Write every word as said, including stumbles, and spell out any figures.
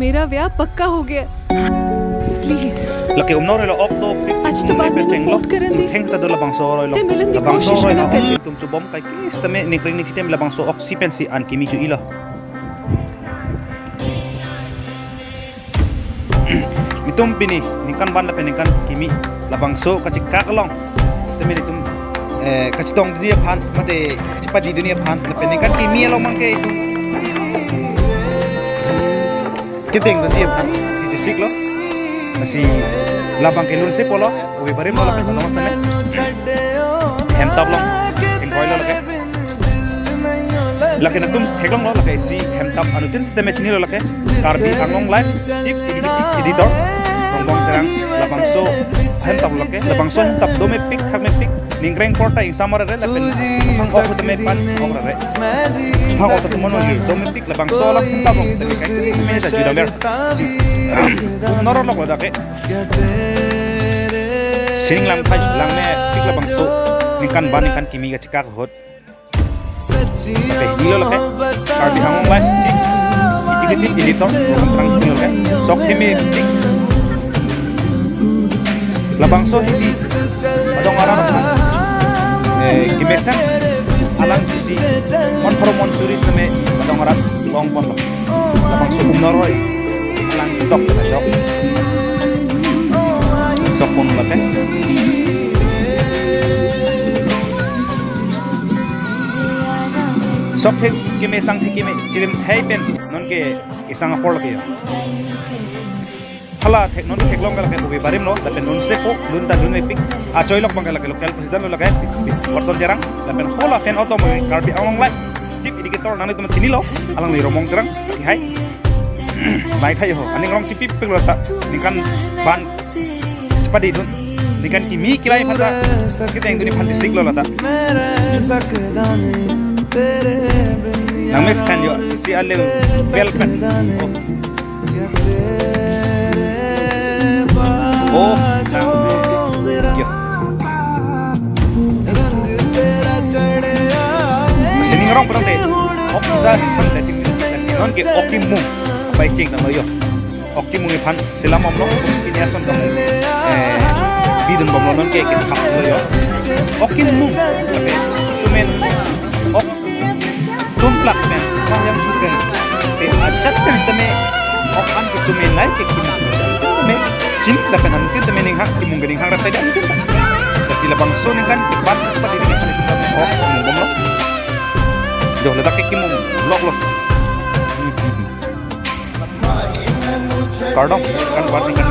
मेरा ब्याह पक्का हो गया। Please. Lake umnor lo ok do pik. आज तो बाद में फोन करन दे। Thengta do labangso aroi lo. ते मिलन की कोशिश ना करें। Labangso aroi lo, ok si tum chubom kai kis tame ningkreng ningthi tame labangso ok si pensi an kimi chu ilo. Netum pini ningkan ban lapen ningkan kimi labangso kachekak along sitame netum, eh, kachetongdunji aphan mate kachepadidunji aphan lapen ningkan kimi along abangke kedengdunji aphan si chesiklo. Lasi labangke lunse pulo, ove barim lo lapen along tame. Hemtap along ingkoi lo lake. Lake netum theklonglo lake isi hemtap anuttin sitame chinilo lake. Karbi Anglong Live Chief Executive Editor Rongbong Terang labangso hemtap lo lake. Labangso hemtap do mepik thak mepik. Ningkreng korta ingsamar re lapen hang ok tame pan ok re. Hang ok tame mono yur do mepik labangso alam hemtap along tame kai tame ta juda mer. Si umnor lo lake. Sining lang phai lang mepik labangso ningkan ban ningkan kimi kachekak ahut. Lake hini lo lake Karbi Anglong Live Chief Executive Editor Rongbong Terang hini lo lake. Sok kimi tik labangso hini adong arat, eh, kemesen alang isi mon pharo mon suri sitame adong arat longponlo. Labangso umnor aroi alang tok ta chok. Sok pon lake. Sok thek keme sang thek keme chirim thai pen nonke isang apor lake yo. Hala thek non theklong lake ove barim lo lapen nunse po lun ta lun mepik. Achoi lok abangke lake local president lo lake Watson Terang lapen hala fan auto abangke Karbi Anglong Live Chief Executive Editor nangtum chinilo alangli Rongbong Terang. Hai. Mai thai ho aning rong chipipik lo ta ningkan ban chepadidun. Ningkan kimi kelai aphan ta kedengdunji aphan chesiklo lata. Nang mesen yo si alevel pen. Oh. Oh, nang. Yo. Sining rong putangte. Ok ta putangte. Nonke ok kimung. Pai ching tanglo yo. Ok kimung aphan selam bomlo, pini ason kamu, eh, bidun bomlo nonke ke thap lo yo. Ok kimung, tapi instrumen ok tumplak pen, kong yang tupen, pe ajat pen sitame ok an ke instrumen lai ke kimung. Tame chin lapen anuttin tame ninghang kimung ke ninghang rasai dan anuttin. Lasi labangso ningkan kepat kepat ini kan ok kimung bomlo. Jo, ladak ke kimung lok lo. Kardom, kan party kan